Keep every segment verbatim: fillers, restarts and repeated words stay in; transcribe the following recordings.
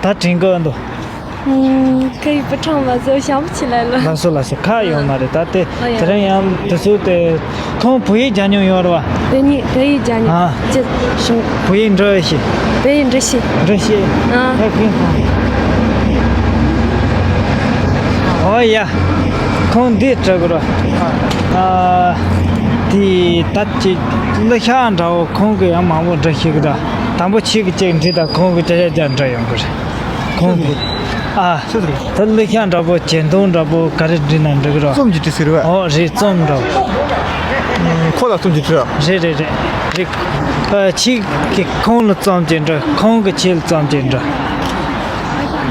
ད་དྲན་གི་འདུག་ཁ་ཡི་པི་ཁྲང་བ་ཟོ་ཞང་བོ་ཆེ་ལ་ལོ། ལགས་སོ་ལགས་སོ། ཁ་ཡོད་མ་རེད། ད་དེ་ཨ་ཡ། དེ་རིང་ཡང་དུས་ཚོད་དེ། ཁོང་བོད་ཡིག་སྦྱང་མྱོང་ཡོད་རེད་བ། བོད་ཡིག་བོད་ཡིག་སྦྱང་མྱོང་ཨ། ཅི་ཞུ། བོད་ཡིག་འབྲི་ཤེས། བོད་ཡིག་འབྲི་ཤེས། འབྲི་ཤེས། ཨ། ད་ཁོང་ཁོང་། ཨོ་ཡ། ཁོང་འདི་འབྲི་དགོས་རེད། ཨ། དེ་ད་ཅི་གླུ་ཤགས་འདྲ་བོ་ཁོང་གི་ཡང་མང་པོ་འབྲི་ཤེས་གི་ད། དང་པོ་ཁྱེད་ཀྱི་ཅིག་འབྲི་ད། ཁོང་གི་ཅ་ཅ་ཅ་འབྲི་ཡོང་གི་རེད། ཁོང་གི། ཨ། ད་གླུ་ཤགས་འདྲ་པོ་གྱེར་འདོན་འདྲ་པོ་ག་རེ་བྲིས་ན་འགྲིག་གི་རེད། རྩོམ་གྱི་བྲིས་ཟེར་བས། ཨོ་རེད། རྩོམ་འདྲ་པོ། ཁོ་ལ་རྩོམ་གྱི་བྲིས་ར། རེད་རེད་རེད་རེད། ཨ། ཁྱེད་ཀྱིས་ཁོང་ལ་རྩོམ་གྱི་འབྲི། ཁོང་གིས་ཁྱེད་ལ་རྩོམ་གྱི་འབྲི།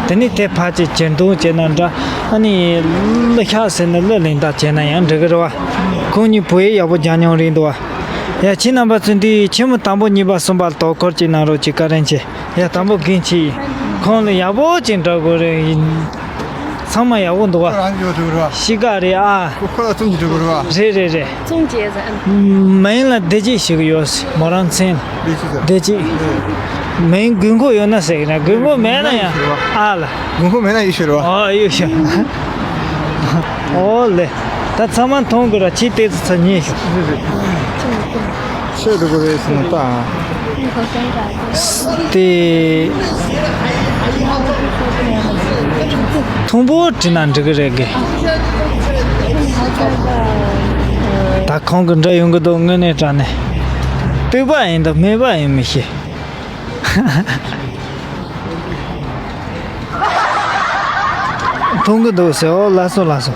དེ་ནས་དེ་ཕར་ཅིག་གྱེར་འདོན་བྱས་ན་འདྲ། ཨ་ནི་གླུ་ཤགས་ཟེར་ན་གླུ་ལེན་ཐབས་བྱས་ན་ཡང་འགྲིག་གི་རེད་བ། ཁོང་གཉིས་བོད་ཡིག་ཡག་པོ་སྦྱང་མྱོང་རེད་འདུག་བ། ཡ། ཁྱེད་རྣམ་པ་ཚོས་འདི་ཆེན་མོ་དང་པོ་གཉིས་པ་གསུམ་པ་ལ་དོ་ཁུར་ཅིག་གནང་རོགས་གྱིས། བཀའ་དྲིན་ཆེ། ཡ། དང་པོ་རྒན་ཁྱེད་ཡིན། ཁོང་ལ་ཡག་པོ་ཅིག་འབྲི་དགོས་རེད། ཚང་མ་ཡག་པོ་འདུག་བ། རང་གི་འགྲོ་ར། གཤིས་ཀ་རེད་ཨ། ཁོ་ཁོ་ལ་རྩོམ་གྱི་འགྲོ་ར། རེད་རེད་རེད། རྩོམ་གྱི་ཟེར། མིང་ལ་བདེ་སྐྱིད་ཞིག་ཡོད། མོ་རང་མཚན་ལ། བདེ་སྐྱིད་ཟེར། བདེ་སྐྱིད། མིང་དགོས་མཁོ་ཡོད་ན་ཟེར་གི་ན། དགོས་མཁོ་མེད་ན་ཡང་ཨ་ལ། དགོས་མཁོ་མེད་ན་ཡོད་ཤོད་ར། ཨ། ཡོད་ཤོད། ཨོ་ལེ། ད་ཚང་མ་མཐོང་དགོས་ར། ཁྱེད་ལྟས་ཚོ་ཚ་ཉེ་ཤོག་ཆོས་འགྲོ་གི་རེད་ཟེར་ན་ད། དེ། ཐུང་པོ་བྲིས་ན་འགྲིག་གི་རེད་གི། ད་ཁོང་གི་འདྲ་ཡོང་གི་འདུག་དངོས་གནས་དྲང་གནས། སྟོད་པ་ཡིན་དང་སྨད་པ་ཡིན་མི་ཤེས། མཐོང་གི་འདུག་ཟེར། ཨོ་ལགས་སོ་ལགས་སོ།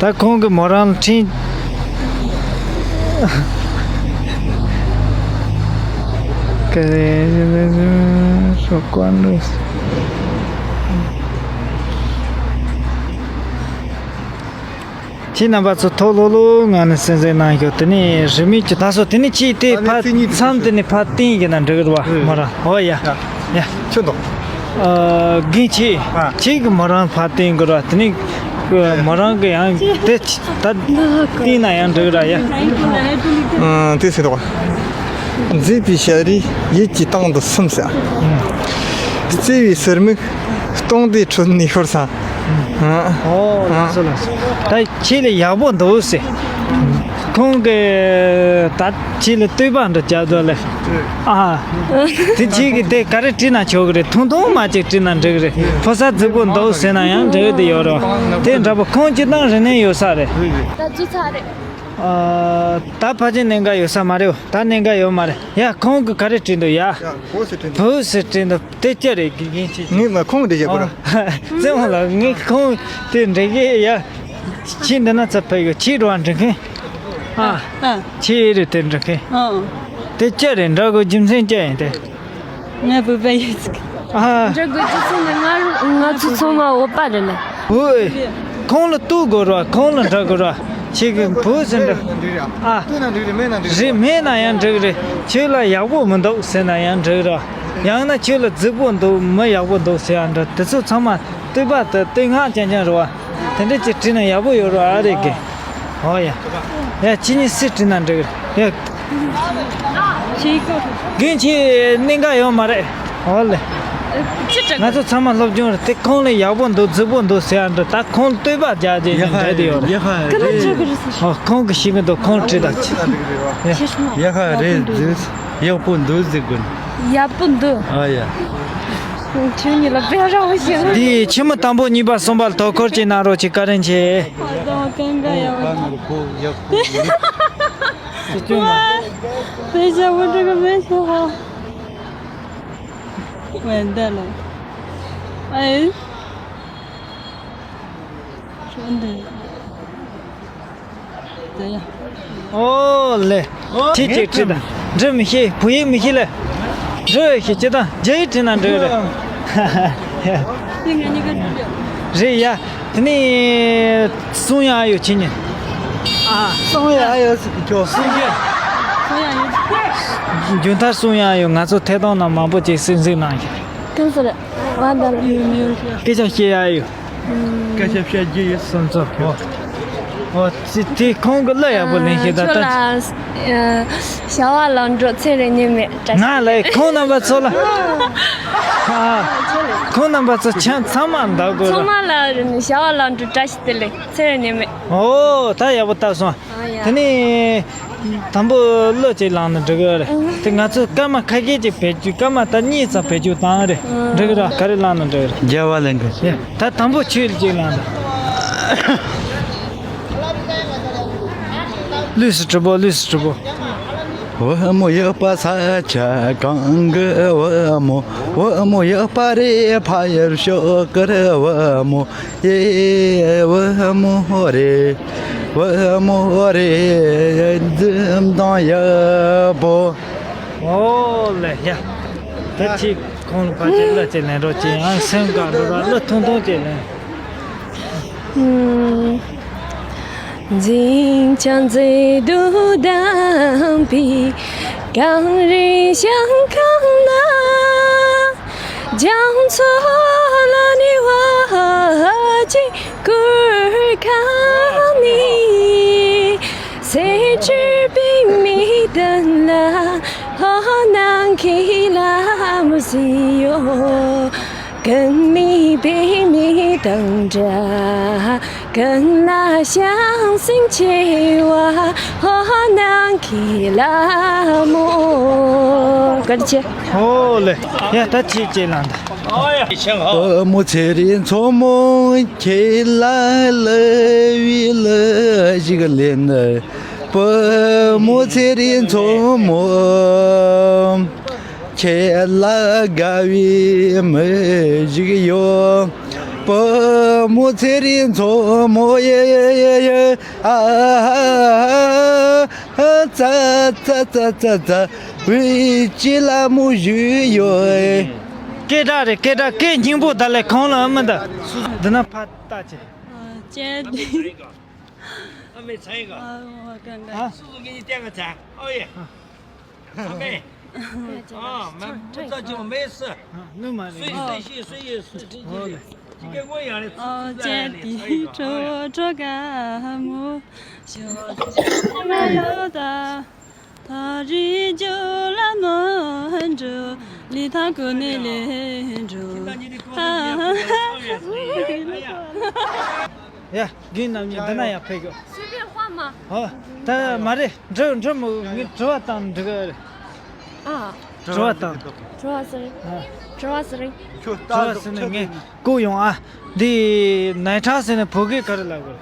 ད་ཁོང་གི་མོ་རང་ལ་འཕྲིན། ཀ་རེ་ཧྲོ་ཀོན་རུ། ཁྱེད་རྣམ་པ་ཚོ་ཐུགས་ལྷོད་ལྷོད་ངང་ནས་གསན་གཟིགས་གནང་ཤོག་དེ་ནས་རིན་མེད་ཀྱི་ད་སོ་དེ་ནས་ཁྱེད་དེ་ད་ནས་ཕར་རྩིས་གཉིས་མཚམས་དེ་ནས་ཕར་བསྟན་གྱི་ན་འགྲིག་གི་རེད་བ། ཨེ། མོ་རང་། ཨོ་ཡ། ཡ། ཡ། ཁྱོད་དང་། ཨ། རྒན་ཁྱེད། ཨ། ཁྱེད་ཀྱིས་མོ་རང་ཕར་བསྟན་དགོས་ར། དེ་ནས་མོ་རང་གི་ཡང་དེ་ད་བསྟན་ན་ཡང་འགྲིག་ར་ཡ། ཨ། དེ་ཟེར་རོགས། མཛེས་པའི་ཞལ་རས་ཡིད་ཀྱི་སྟེང་དུ་སིམ་ཟེར། བརྩེ་བའི་ཟུར་མིག་སྟོང་སྡེའི་ཁྲོད་ནས་ཤོར་ས། ཨོ་ལགས་སོ་ལགས་སོ། ད་ཁྱེད་ལ་ཡག་པོ་འདུག་ཟེར། ཁོང་གིས་ད་ཁྱེད་ལ་བསྟོད་པ་འདྲ་བརྒྱབ་འདུག་ལེ། ཨ། དེ་ཁྱེད་ཀྱིས་དེ་ག་རེ་བྲིས་ན་ཆོག་གི་རེད། ཐུང་ཐུང་མ་ཅིག་བྲིས་ན་འགྲིག་གི་རེད། ཕོ་གསར་རྫིག་པོ་འདུག་ཟེར་ན་ཡང་འགྲིག་གི་ཡོད་རེད། དེ་འདྲ་པོ་ཁོང་སྤྱིར་བཏང་རིག་གནས་ཡོད་ས་རེད། ད་ཚུ་ཚ་རེད། ཨ། ད་ཕལ་ཆེར་གནད་འགག་ཡོད་ས་མ་རེད། ད་གནད་འགག་ཡོད་མ་རེད། ཡ། ཁོང་གིས་ག་རེ་བྲིས་འདུག་ཡ། ཡ། བོད་ཟེར་བྲིས་འདུག་བོད་ཟེར་བྲིས་འདུག་དེ་ཅི་རེད། དགེ་རྒན་ཁྱེད་ཀྱིས། ངས་ལ་ཁོང་འདྲི་བྱེད་དགོས་ར། བཙན་དབང་ལགས། ངས་ཁོང་དེ་འདྲི་གི་ཡ། ཁྱེད་འདི་ན་ཚ་ཕེབས་ཡོད། ཁྱེད་རང་འདྲི་མཁན། ཨ། ཨ། ཁྱེད་རེད་དེ་འདྲི་མཁན། ཨ། དེ་ཅི་རེད། འདྲི་དགོས་རྒྱུ་མཚན་ཅི་ཡིན་དེ། ང་བོད་པ་ཡིན་ཟིག་ཨ། འདྲི་དགོས་རྒྱུ་མཚན་ནི་ང་ང་ཚོ་ཚང་མ་བོད་པ་རེད་ལ། ཨོའི། ཁོང་ལ་གཏུག་དགོས་ར། ཁོང་ལ་འདྲི་དགོས་ར། ཁྱེད་ཀྱིས་བོད་ཟེར་འདྲི། ཨ། རེད། མེད་ན་ཡང་འགྲིག་རེད། ཁྱོད་ལ་ཡག་པོ་མི་འདུག་ཟེར་ན་ཡང་འགྲིག་ར། ཡང་ན་ཁྱོད་ལ་རྫིག་པོ་འདུག་མི་ཡག་པོ་འདུག་ཟེར་ཡང་འདྲ། དེ་ཚོ་ཚང་མ་བསྟོད་པ་དེ་བསྟོད་བསྔགས་རྐྱང་རྐྱང་རེད་བ། དེ་འདྲ་ཅིག་བྲིས་ན་ཡག་པོ་ཡོད་རེད་ཨ། རེད་གི། ཨོ་ཡ། ཡ། ཁྱེད་གཉིས་སུས་བྲིས་ན་འགྲིག་རེད། ཡ། རྒན་ཁྱེད་གནད་འགག་ཡོད་མ་རེད། ཨོ་ལེ། ང་ཚོ་ཚང་མ་སློབ་སྦྱོང་རེད་དེ། ཁོང་ལ་ཡག་པོ་འདུག་རྫིག་པོ་འདུག་ཟེར་ཡ་འདྲ། ད་ཁོང་ལ་བསྟོད་པ་རྒྱག་རྒྱུ་ཡིན་འདྲ་དེ་ཡོད་རེད། ཨོ། ཁོང་གིས་ཤེས་ཀྱི་འདུག་ཁོང་བྲིས་དང་ཆི། ཡ། ཡག་པོ་རེད། ཡག་པོ་འདུག་ཟེར་དགོས། ཡག་པོ་འདུག་ཨ་ཡ། ཁྱེད་གཉིས་ལ་དཔེ་རག་པ་ཞིག་འདི་ཆེན་མོ་དང་པོ་གཉིས་པ་གསུམ་པ་ལ་དོ་ཁུར་ཅིག་གནང་རོགས་གྱིས། བཀའ་དྲིན་ཆེ། ཨ། ད་གང་ག་ཡག་པོ། དཔེ་ཞབས་པོ་འདྲ་གི་མེད་ཤོག་ཧ། འདི་ལ། ཨེ། འདི། ཨོ་ལེ། ཁྱེད་ཅིག་བྲིས་དང་། འབྲི་མི་ཤེས། བོད་ཡིག་མི་ཤེས་ལེ། འབྲི་ཤེས་ཅི་དང་། རྒྱ་ཡིག་བྲིས་ན་འགྲིག་རེད། རེད་ཡ། དེ་ནས་གསུང་ཡག་ཡོད་ཁྱེད་གཉིས། ཨ། གསུང་ཡག་ཡོད་ཟེར་གི་ཁྱོད། གསུང་རྒྱུ། རྒྱུན་མཐར་གསུང་ཡག་ཡོད། ང་ཚོ་ཐད་གཏོང་ནང་མང་པོ་ཅིག་གསན་གཟིགས་གནང་ཤག་གང་ཟེར། ང་འདི་ལ། སྐད་ཆ་བཤད་ཡག་ཡོད། སྐད་ཆ་བཤད་རྒྱུ་ཡོད། སོང་ཙང་། ཨོ། ཨོ། དེ་དེ་ཁོང་གི་གླུ་ཡག་པོ་ལེན་ཤེས་ད་ལྟ། ཁྱོད་ལ་བྱ་བ་ལམ་འགྲོ་ཚེ་རིང་ཉི་མའི་བཀྲ་ཤིས། ང་ལ་ཁོང་རྣམ་པ་ཚོ་ལ། ཨ། ཁོང་རྣམ་པ་ཚོ་ཆ་ཚང་མ་འདུག་གོ། ཚང་མ་ལ་བྱ་བ་ལམ་འགྲོ་བཀྲ་ཤིས་བདེ་ལེགས། ཚེ་རིང་ཉི་མའི། ཨོ། ད་ཡག་པོ་བཏབ་སོང་། ཨ་ཡ། དེ་ནས། དང་པོ་གླུ་ཅིག་བླངས་ན་འགྲིག་གི་རེད། དེ་ང་ཚོ་སྐར་མ་ཁ་ཤས་ཅིག་བེད་སྤྱོད། སྐར་མ་ད་གཉིས་ཙམ་བེད་སྤྱོད་བཏང་རེད། འགྲིག་གི་རེད། ག་རེ་བླངས་ན་འགྲིག་གི་རེད། རྒྱལ་བ་ལེན་གི། ཡ། ད་དང་པོ་ཁྱོད་ཅིག་བླངས་དང་། ལུས་སུ་གྲུབ་པོ། ལུས་སུ་གྲུབ་པོ། བུ་མོ་ཡག་པ་ས་ཆ་གང་གི་བུ་མོ། བུ་མོ་ཡག་པ་རེད་ཕ་ཡུལ་ཤོག་གི་རེད་བུ་མོ། ཨེ་བུ་མོ་རེད། བུ་མོ་རེད། འཛུམ་མདངས་ཡག་པོ། ཨོ་ལེ་ཡ། ད་ཅིག་ཁོང་ལ་ཕར་ཅིག་གླུ་ཅིག་ལེན་རོགས་ཅིག་ཨང་། སེམས་དགའ་འགྲོ་ར། གླུ་ཐུང་ཐུང་ཅིག་ལེན། འཛིན་ཀྱང་མཛེས་སྡུག་ལྡན་པའི་གངས་རི་ཞིང་ཁམས་ན། རྒྱ་མཚོ་ལ་ནི་བ་ཅིག་བསྐོར་ཁ་ནི། གསེར་གྱི་པདྨའི་གདན་ལ་ཧོ་ནང་གི་ལ་མོ་ཟི་ཡོ། གང་མི་པདྨའི་དང་འདྲ། གང་ན་ཞང་སིང་ཆེ་བ་ཧོ་ནང་གི་ལ་མོ། ག་རེ་བྱས། ཧོ་ལེ། ཡ་ད་ཅིག་ཅིག་ལངས་ད། བུ་མོ་ཚེ་རིང་མཚོ་མོ། ཁྱེད་ལ་གླུ་བའི་གླུ་ཞིག་ལེན། བུ་མོ་ཚེ་རིང་མཚོ་མོ། ཁྱེད་ལ་དགའ་བའི་མི་ཞིག་ཡོད། བུ་མོ་ཚེ་རིང་མཚོ་མོ་ཡེ་ཡེ་ཡེ་ཡེ། ཨ་ཙ་ཙ་ཙ་ཙ་ཙ། བུ་ཅི་ལ་མོ་ཞིག་ཡོད། སྐད་གྲགས་རེད། སྐད་གྲགས། སྐད་སྙིང་པོ་ད་ལས་གང་ལ་མི་འདུག་འདི་ན་ཕར་ལྟ་ཅེ། ཨ་ཅེ། ཨ་མེ་ཚ་ཡིན་ག་ཨ་ཨ་གང་ག་ཨ། སུ་སུ་ངེད་གཉིས་བསྟན་ག་ཚ། ཨོ་ཡེ། ཨ་མེ། ཨ་མ་མུ་ཙ་ཅི་མ་མེ་སི། ཨ་ནུ་མ་རེད། སུ་ཡི་སུ་ཡི་སུ་ཡི་སུ་ཡི། ཨོ་ལེ། ཅི་གེ་ངོ་ཡ་རེད། ཨོ་ཅེ་ཏི་ཁྲོ་ཁྲོ་ག་མོ། ཞོ་ཞོ་མ་ཡོ་ད། ཐ་རི་ཇོ་ལ་ནོ་འགྲོ། ལི་ཐ་ཀོ་ནེ་ལེ་འགྲོ། ཧ་ཧ་ཧ། ཡ། རྒན་རྣམ་གཉིས་འདི་ན་ཡང་ཕེབས་དགོས། སུས་པའི་དཔའ་མ། ཧོ། ད་མ་རེད། འགྲོ་འགྲོ་མོ། ངས་དྲི་བ་བཏང་འགྲིག་གི་རེད། ཨ། དྲི་བ་བཏང་། དྲི་བ་ཟེར། ཨ། དྲི་བ་ཟེར། ཁྱོད་ལྟ། དྲི་བ་ཟེར་ནས་ངས་བསྐུར་ཡོང་ཨ། འདི་ནའི་ཁྲ་ཟེར་ནས་བོད་སྐད་ག་རེ་ལབ་དགོས་རེད།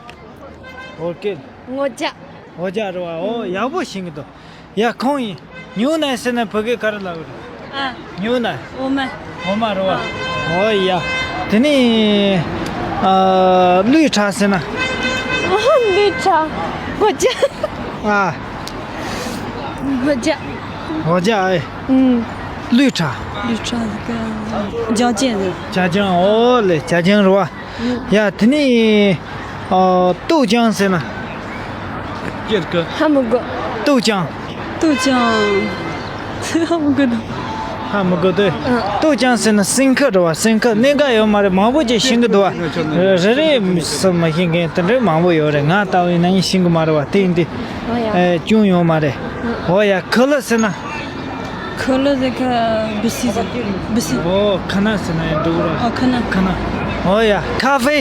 བོད་སྐད། ངོ་རྒྱ། ངོ་རྒྱ་རེད་བ། ཨོ་ཡག་པོ་ཤེས་ཀྱི་འདུག་ཡ་ཁོང་ཡིན། ཉུང་ནའི་ཟེར་ནས་བོད་སྐད་ག་རེ་ལབ་རེད། ཨ། ཉུང་ན། འོ་མ། འོ་མ་རེད་བ། ཨ། འོ་ཡ། དེ་ནི། ཨ། གླུའི་ཁྲ་ཟེར་ན། ཨ། གླུའི་ཁྲ། ངོ་རྒྱ། ཨ། ངོ་རྒྱ། ངོ་རྒྱ་ཨེ། ཨུམ། གླུའི་ཁྲ། གླུའི་ཁྲ་ཟེར་ག་ཇ་ཅན་ཟེར། ཇ་ཅན། འོ་ལེ། ཇ་ཅན་རེད་བ། ཡ། དེ་ནི། ཨ། ཏོག་ཅང་ཟེར་ན། ཀྱེར་ཀ་ཧ་མི་གོ། ཏོག་ཅང་། ཏོག་ཅང་། ཧ་མི་གོ་ནོ། ཧ་མི་གོ་དེ། ཨ། ཏོག་ཅང་ཟེར་ན་སེང་ཁ་རེད་བ། སེང་ཁ་གནད་འགག་ཡོད་མ་རེད། མང་པོ་ཅིག་ཤེས་ཀྱི་འདུག་བ། རེ་རེ་སུ་མ་ཤེས་མཁན་དེ་འདྲ་མང་པོ་ཡོད་རེད། ང་ལྟ་བུ་ཡིན་ན་ཡང་ཤེས་ཀྱི་མ་རེད་བ། དེ་ཡིན་དུས། ཨོ་ཡ། ཨེ། ཅུང་ཡོད་མ་རེད། ཨོ་ཡ། ཁུ་ལུ་ཟེར་ན། ཁུ་ལུ་ཟེར་ཁ་བི་སི་ཟེར། བི་སི། ཨོ། ཁ་ན་ཟེར་ན་ཡང་འགྲིག་ར། ཨོ། ཁ་ན། ཁ་ན། ཨོ་ཡ། ཁ་ཧྥེ།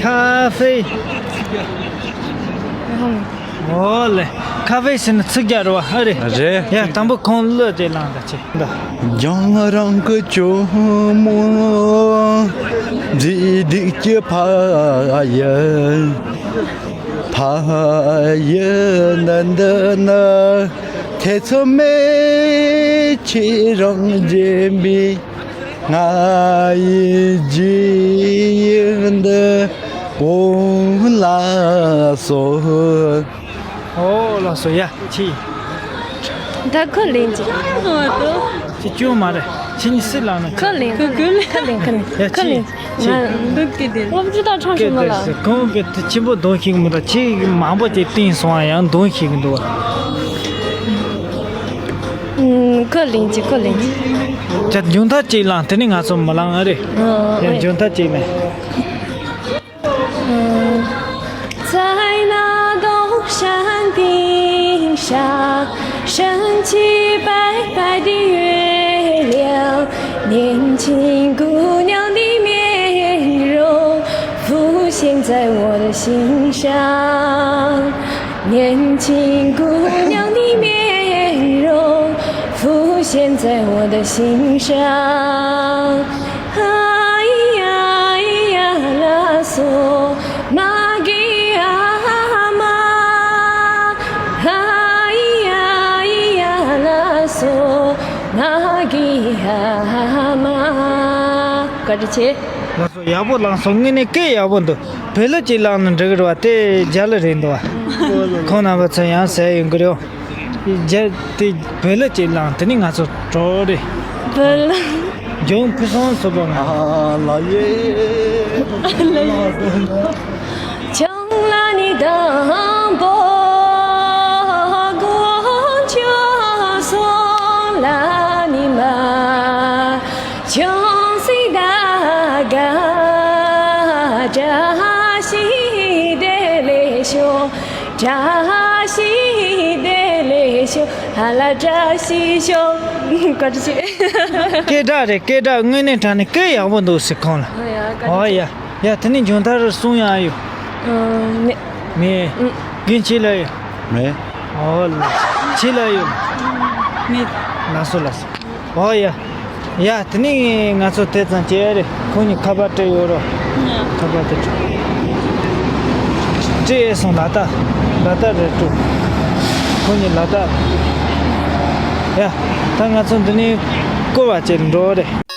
ཁ་ཧྥེ། ཨོ་ལེ། ཁ་ཧྥེ་ཟེར་ན་ཚིག་རྒྱག་རེད་བ། ཨ་རེད། རེད། ཡ། དང་པོ་ཁོང་གླུ་དེ་བླངས་ད་ཆེ། འདི། རྒྱང་རིང་གི་གཅུང་མོ། མཛེས་སྡུག་གི་ཕ་ཡུལ། ཕ་ཡུལ་འདི་འདི་ན། ཐེ་ཚོམ་མེད་ཁྱེད་རང་མཇལ་བའི་ང་ཡི་རྒྱུ་འདི་བོང་ལ་སོ། ཨོ་ལགས་སོ། ཡ་ཆི། ད་ཁོ་ལེན་ཅིག་ཨོ་ཏོ། ཅི་སྐྱོན་མ་རེད། ཁྱེད་གཉིས་སུ་ལ་ན། ཁོ་ལེན། ཁོ་ཁོ་ལེན། ཁོ་ལེན། ཁོ་ལེན། ཡ་ཁོ་ལེན། ཆི། ང་འདུག་གི་དེ། སློབ་ཕྲུག་དང་ཁྲང་ཞུ་མ་ལ། ཁོང་གི་དེ་ཆེན་པོ་གདོང་ཤིག་མི་འདུག་ཆེ་མང་པོ་ཅིག་བསྟན་སོང་བ་ཡང་གདོང་ཤིག་འདུག་བ། ཁོ་ལེན་ཅིག་ཁོ་ལེན་ཅིག་ཅི་མཇུག་མཐའ་ཅིག་ལངས། དེ་ནི་ང་ཚོ་མི་ལངས་ཨ་རེད། ཨ། ཡ་མཇུག་མཐའ་ཅིག་ལངས། 在那东山顶上，升起白白的月亮，年轻姑娘的面容浮现在我的心上。年轻姑娘的面容浮现在我的心上。 Aya, aya, la, so, ma, gi, a, ma. Aya, aya, la, so, ma, gi, a, ma. བཀའ་དྲིན་ཆེ། ལགས་སོ། ཡག་པོ་བླངས་སོང་། དངོས་གནས་སྐད་ཡག་པོ་འདུག་བོད་ལྭ་ཅིག་བླངས་ན་འགྲིག་གི་རེད་བ། དེ་རྒྱ་ལྭ་རེད་འདུག་བ། ཁོང་རྣམ་པ་ཚོ་ཡང་ཟེར་ཡོང་གི་རེད། རྒྱ་དེ་བོད་ལྭ་ཅིག་བླངས། དེ་ནས་ང་ཚོ་འགྲོ་རེད། བོད་ལྭ། ལྗོངས་ཕུན་སུམ་ཚོགས་པ། ང་ལ་ཡེ། ཆང་ལ་ནི་དང་པོ་དཀོན་མཆོག་གསུམ་ལ་ནི་མ། ཆང་སི་ད་ག་བཀྲ་ཤིས་བདེ་ལེགས་ཤོག་བཀྲ་ཤིས་བདེ་ལེགས་ཤོག་ཧ་ལ་བཀྲ་ཤིས་ཤོག་བཀའ་དྲིན་ཆེ། སྐད་གྲགས་རེད། སྐད་གྲགས་དངོས་གནས་དྲང་གནས་སྐད་ཡག་པོ་འདུག་ཟེར་ཁོང་ལ། ཨོ་ཡ། ཨོ་ཡ། ཡ། དེ་ནས་མཇུག་མཐར་གསུང་ཡག་ཡོད། ཨ། མེད། མེད། ཨུ། རྒན་ཁྱེད་ལ་ཡོད། མེད། ཨོ་ལ། ཁྱེད་ལ་ཡོད། མེད། ལགས་སོ་ལགས་སོ། ཨོ་ཡ། ཡ། དེ་ནས་ང་ཚོ་དེ་ཙམ་བྱས་རེད། ཁོང་གཉིས་ཁ་པར་སྤྲད་ཡོད་རོ། ཡ། ཁ་པར་དེ་སྤྲད། སྤྲད་སོང་། ལ་དྭགས། ལ་དྭགས་རེད་འདུག་ཁོང་གཉིས་ལ་དྭགས། ཡ། ད་ང་ཚོ་འདི་ནས་སྐོར་བ་བྱེད་འགྲོ་རེད།